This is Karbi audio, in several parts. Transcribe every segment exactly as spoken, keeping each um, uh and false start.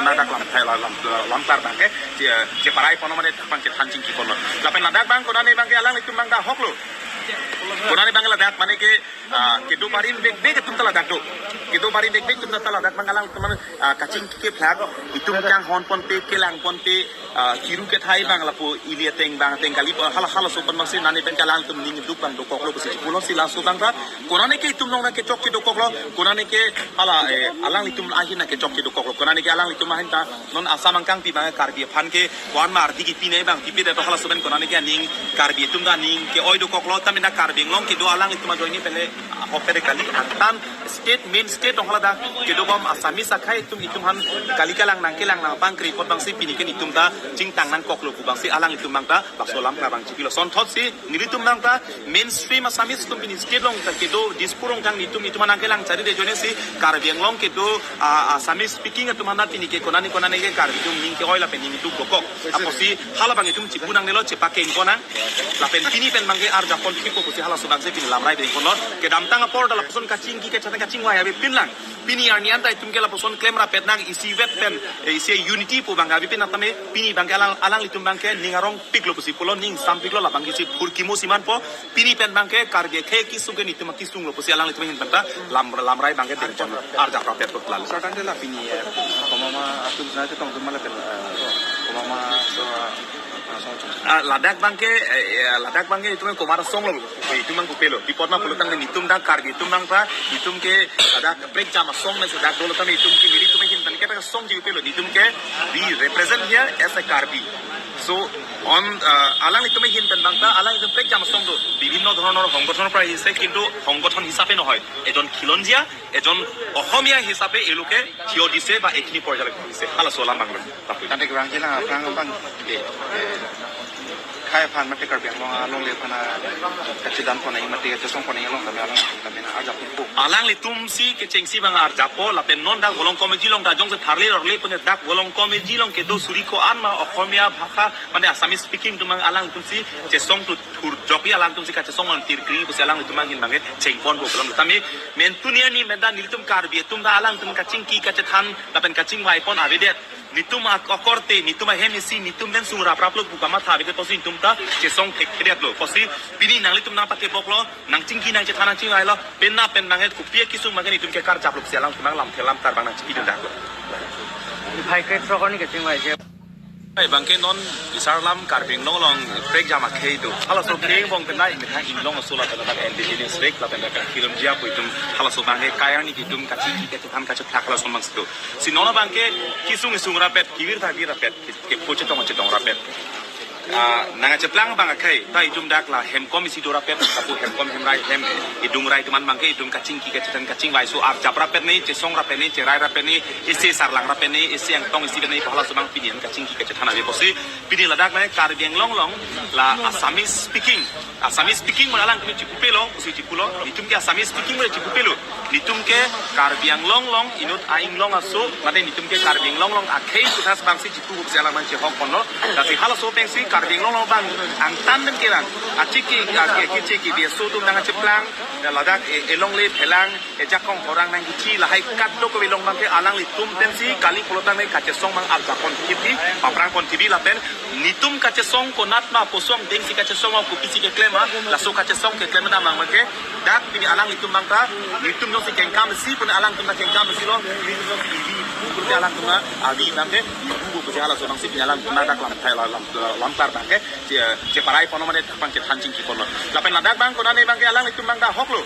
Dak lamthai la lam lamklar abangke che cheparai ponlo mane dak abang chethan chingki ponlo. Lapen ladak abang konane abangke alanglitum abang ta ahok lo. Konane abang ladak mane ke ah, kedo barim bekbek atum ta ladak do. Kedo barim bekbek atum ta ladak abang alanglitum mane ah, kachingki kephlak itum kanghon ponpe kelang ponpe ah, kiru kethai abang lapu ili ateng abang ateng kali hala halaso pen masi nane pen alanglitum ning duk abang dokoklo pusi pulo si laso abang ta konane ke itum along nangkechok ke dokoklo konane ke hala eh, alanglitum ahin nangkechok ke dokoklo konane ke alanglitum ahin ta non Assam angkangpi abang Karbi aphan ke wan mar digi pinai abang pipi dato halaso pen konane ke aning Karbi atum ta aning ke-oi dokoklo tame na Karbi Anglong kedo alanglitum ajoine pen le ahok pede kali angtan state main state along hala dak kedo bom Assamese akhei atum itum aphan kali kelang nangkelang nangpangkri apot abangsi pini ke itum ta chingtang nangkoklo pu abangsi alanglitum abang ta laso alam abang chipilo sonthot si nelitum abang ta mainstream Assamese atum pini state along ta kedo Dispur along kang itum itum aphan nangkelang chari de ajoine si Karbi Anglong kedo ah, Assamese speaking atum aphan pini ke konane konane ke Karbi atum ning ke-oi lapen ning duk dokok. Apotsi hala abang itum chipu nangnelo chepakeng konang. Lapen pini pen abangke arjapon kipo pusi halaso abangsi pini lamrai dengponlo. Kedamtang apor ta lapuson kachingki kachethan kachingvai avepin lang. Pini arni an ta itum ke lapuson klem rapet nang isi vet pen eh, isi unity pu abang avepin tame pini abangke alang alanglitum abangke ning arongpiklo pusi pulo ning sampiklo labang kisi phurkimo siman po pini pen abangke Karbi akhei kesung ke nitum kesunglo pusi alanglitum ahin pen ta lam lamrai abangke dengpon arjap rapet po lalo. Sartang de la pini eh, komama atum na chetong atum mala pen eh, komama so ah, so Ah, ladak abangke eh, eh, ladak abangke itum komar asong lo itum abang kopilo bipot ma pulo tangte nitum dak Karbi itum abang ta itum ke ladak prekjam asong pen sedak dolo tame itum ke nelitum ahin pen ke ta asong ji kopilo nitum ke we represent here as a Karbi. So on uh, alanglitum ahin pen abang ta alanglitum prekjam asong do বিভিন্ন ধৰণৰ সংগঠনৰ পৰা আহিছে কিন্তু সংগঠন হিচাপে নহয় এজন খিলঞ্জীয়া এজন অসমীয়া হিচাপে এওঁলোকে থিয় দিছে বা এইখিনি পৰ্যায়লৈকে আহিছে হালাচোলা মাংলো তাতে Tante kurang jelas orang abang de. Khai aphan mate Karbi Anglong alongle aphan kachidan ponai mate kachesong ponai along kami along kami na arjap po. Alanglitum si kechengsi abang arjappo lapen non dak Volong Committee along ta jongsi tharle rorle pune dak Volong Committee along kedo suri ko-an ma Okhomia bhasha mane Assamese speaking atum abang alanglitum si chesong tu thur jokpi alanglitum si kachesong mang tirkri pusi alanglitum abang ahin abangke chengponpo pulo tame mentuni ani meda nelitum Karbi atum ta alanglitum kachingki kachethan lapen kachingvai pon avedet. Nitum ak- akorte, nitum ahem isi, nitum pen sung rapraplo pu kamatha avedet pusi nitum ta chesong thekthedetlo. Pusi pini nanglitum nangpateboklo, nangchingki nangchethan nangchingvailo, penap pen abangke kopi akesung abangke nitum ke karjaplo pusi alanglitum abang lamthe lamklar abang nangchingki dundaklo. Phai ke throk arni kachingvai je. Ai abangke non bisar alam Karbi Anglong along prekjam akhei do. Halaso khei angbong penai methang Inglong aso lapen indigenous rek lapen dak Khilomjia pu itum halaso abangke kayang ni itum kachingki kachethan kachethan halaso abang si do. Si non abangke kesung kesung rapet, kevir ta vir rapet, ke- kepo chetong chetong rapet. Ah, nangkacheplang abang akhei, ta itum dak la hemkom isi do rapet, kapu hemkom hemrai hem, idung rai atum an abangke itum kachingki kachethan kachingvai so arjap rapet ni, chesong rapet ni, cherai rapet ni, isi sarlang rapet ni, isi angtong isi rapet ni, pu halaso abang pini an kachingki kachethan ave pusi, pini ladak nai Karbi Anglong along, la Assamese speaking, Assamese speaking mo alanglitum chipupelo, pusi chipulo, nitum ke Assamese speaking mo chipupelo, nitum ke Karbi Anglong along, inut a-Inglong aso, mate nitum ke Karbi Anglong along akhei kuthas abangsi chipu pusi alam abang chehok ponlo, lasi halaso pensi Karbi Anglong along abang, angtan pen kelang, achiki, ake, kichiki, biaso atum nangkacheplang, ladak, e, elongle phelang, ejakong horang nangkichi, lahai kadokave along abangke alanglitum pensi, kali pulo tangte kachesong abang arjapon kipi, paprangpon kipi lapen, nitum kachesong konat ma posong dengsi kachesong ma kopisi keklem ma laso kachesong keklem na mang ke dak pini alanglitum abang ta nitum jongsi kengkam si pun alanglitum ta kengkam si lo nitum jongsi ivi bu pun alanglitum ta avi abang ke ivi bu pun halaso abangsi pini alanglitum ta dak lamthai la lam lamklar abangke che cheparai ponlo mane dak abang chethan chingki ponlo lapen ladak abang konane abangke alanglitum abang ta ahok lo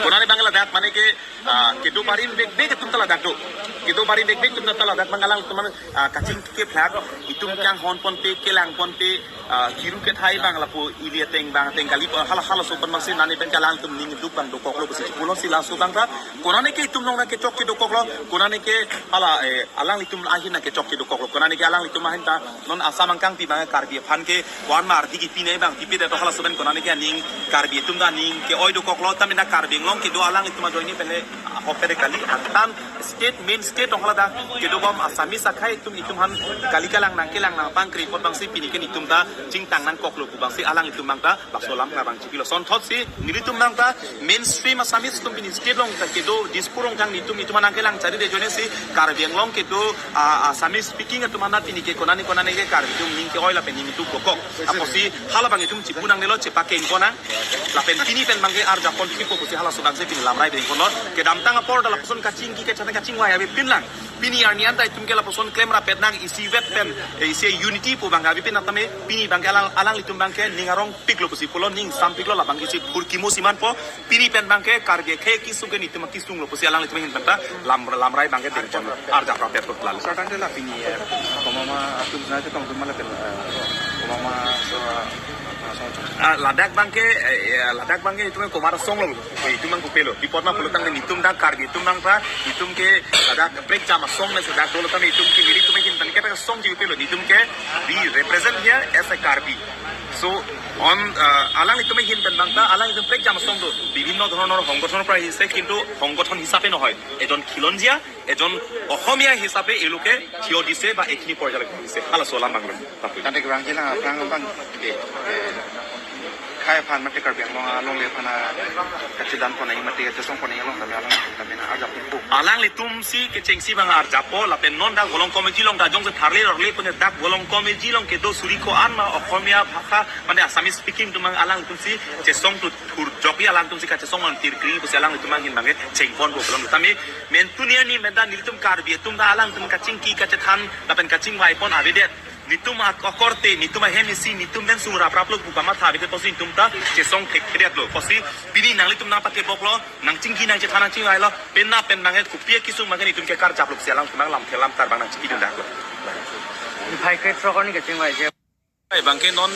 konane abang ladak mane ke Ah, kedo barim bekbek atum ta ladak do. Kedo barim bekbek atum ta ladak abang alanglitum ah, kachingki kephlak itum kanghon ponpe kelang ponpe ah, kiru kethai abang lapu ili ateng abang ateng kali hala halaso pen masi nane pen alanglitum ning duk abang dokoklo pusi pulo si laso abang ta konane ke itum along nangkechok ke dokoklo konane ke hala eh, alanglitum ahin nangkechok ke dokoklo konane ke alanglitum ahin ta non Assam angkangpi abang Karbi aphan ke wan mar digi pinai abang pipi dato halaso pen konane ke aning Karbi atum ta aning ke-oi dokoklo tame na Karbi Anglong kedo alanglitum ajoine pen le ah, Kopere kali angtan state, main state along hala dak kedobom Assamese akhei atum itum aphan kali kalang nangkelang nangpangkri apot abangsi pini ke netum ta chingtang nangkoklo pu abangsi alanglitum abang ta bakso alam abang chipilo. Sonthotsi nelitum abang ta mainstream Assamese atum pini state along ta kedo Dispur along kang netum itum aphan nangkelang chari de ajoine si Karbi Anglong kedo, ah, Assamese speaking atum aphan ta pini ke konane konane ke Karbi atum ning ke-oi lapen ning atum dokok. Apotsi hala abang itum chipu nangnelo, chepakeng ponnang. Lapen pini pen abangke arjap pon kipu pusi halaso abangsi pini lamrai bring ponlo. Kedamtang apor ta lapuson kachingki kachethan kachingvai avepin lang. Pini arni anta itum ke lapuson klem rapet nang, isi vet pen, eh, isi unity pu abang avepin tame pini abangke alang, alanglitum abangke ning arongpiklo pusi pulo, ning sampiklo, labangke isi phurkimo siman po. Pini pen abangke Karbi akhei kesung ke netum kesunglo pusi alanglitum ahin pen ta lam, lamrai abangke dengpon arjap rapet po lalo. Sartang de la pini, eh, komat ma atum na chetong atum ma lapen, eh, komat ma so, ah, so. Ah, ladak abangke, eh, eh, ladak abangke itum komat asong lo, eh, itum abang kopilo. Pi apot ma pulotangte netum dak Karbi atum abang ta, itum ke ladak prekjam asong pen sedak dolo tame itum ke nelitum ahin pen ke asong ji kopilo. Netum ke we represent here as a Karbi. So, on, ah, alanglitum ahin pen abang ta, alanglitum prekjam asong do, বিভিন্ন ধৰণৰ সংগঠনৰ পৰা আহিছে, কিন্তু সংগঠন হিচাপে নহয়, এজন খিলঞ্জীয়া, এজন অসমীয়া হিচাপে এওঁলোকে থিয় দিছে বা এইখিনি পৰ্যায়লৈকে আহিছে। Halaso alam abang lo. Tangte kurang jelang aphrang abang de, eh, akhei aphan mate Karbi Anglong alongle aphan, ah, kachedan pon nangji mate kachesong pon nangji along tame alang tame na arjap ponpo. Alanglitum si kechengsi abang arjappo lapen non dak Volong Committee along ta jongsi tharle rorle pune dak Volong Committee along kedo suri ko-an ma Oxomiya bhasha mane Assamese speaking atum abang alangtum si chesong tu thurjokji, alangtum si kachesong mang tirkri pusi alanglitum ahin abangke chengponpo pulo. Tame main tuni arni pen ta nelitum Karbi atum ta alangtum kachingki kachethan lapen kachingvai pon avedet. Netum ak-, akorte, netum ahem isi, netum pen sung rapraplo pu kamatha avedet pusi netum ta chesong thekthedetlo. Pusi pini nanglitum nangpakeboklo, nangchingki nangchethan nangchingvailo, penap pen abangke kopi akesung abangke netum ke karjaplo pusi alangtum abang lamthe lamtar abang nangchingki dundaklo. Phai ke throk arni kachingvaiji. Abangke non